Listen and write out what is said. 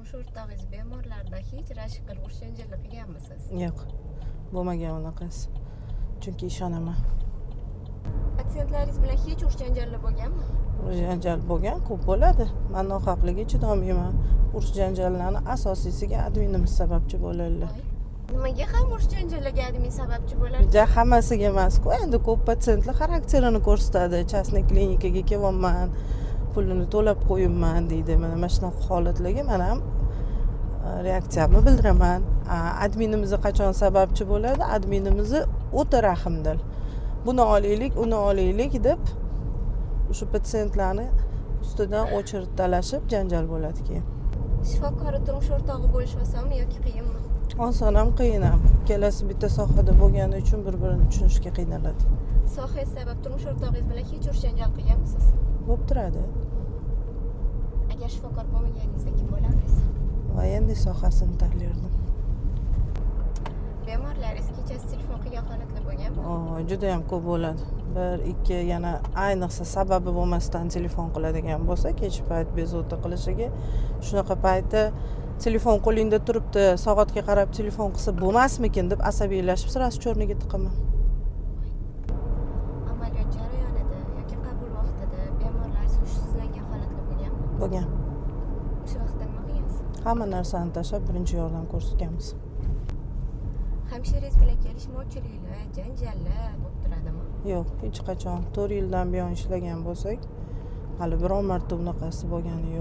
Turmush o'rtog'ingiz bemorlardan hech rashk qilib, urush janjallar qilganmisiz? Yo'q, bo'lmagan unaqasi, chunki ishonaman. Patsientlaringiz bilan hech urush janjallar bo'lganmi? Urush janjal bo'lgan, ko'p bo'ladi. Man nohaqligiga chidolmayman. Urush janjallarni asosiysiga adminimiz sababchi bo'ladilar. Voy. Nimaga ham urush janjallarga admin sababchi bo'lar? Ja, hammasiga emasku endi, ko'p patsientlar xarakterini ko'rsatadi. Частный klinikaga kelyapman, pulini to'lab qo'yibman, deydi. Mana shunaqa holatlarga man ham reaksiyamni bildiraman. Adminimiz qachon sababchi bo'ladi? Adminimizni o'ta rahmdil, buni olaylik, uni olaylik deb o'sha patsientlarni ustidan очередь talashib, janjal bo'ladi keyin. Shifokori turmush o'rtog'i bo'lish osonmi yoki qiyinmi? Oson ham, qiyin ham. Ikkalasi bitta sohada bo'lgani uchun bir birini tushunishga qiynaladi. Sohangiz sabab turmush o'rtog'ingiz bilan hech urush janjal qilganmisiz? Bo'lib turadi. Agar shifokor bo'lmaganingizda kim bo'lardingiz? Военный sohasini tanlardim. Bemorlaringiz kechasi telefon qilgan holatlar bo'lganmi? Judayam ko'p bo'ladi, bir ikki yana ayniqsa sababi bo'lmasdan telefon qiladigan bo'lsa, kech payt bezovta qilishiga. Shunaqa payti telefon qo'lingda turibdi, soatga qarab telefon qilsa bo'lmasmikin deb asabiylashib, сразу черный ga tiqaman. Amaliyot jarayonida yoki qabul vaqtida bemorlaringiz hushsizlangan holatlar bo'lganmi? Bo'lgan. O'sha vaqtda nima qilgansiz? Hamma narsani tashlab, birinchi yordam ko'rsatganmiz. Hamshirangiz bilan kelishmovchiliklar, janjallar bo'lib turadimi? Yo'q, hech qachon. 4 yildan buyon ishlagan bo'lsak, hali biron marta bunaqasi bo'lgani yo'q.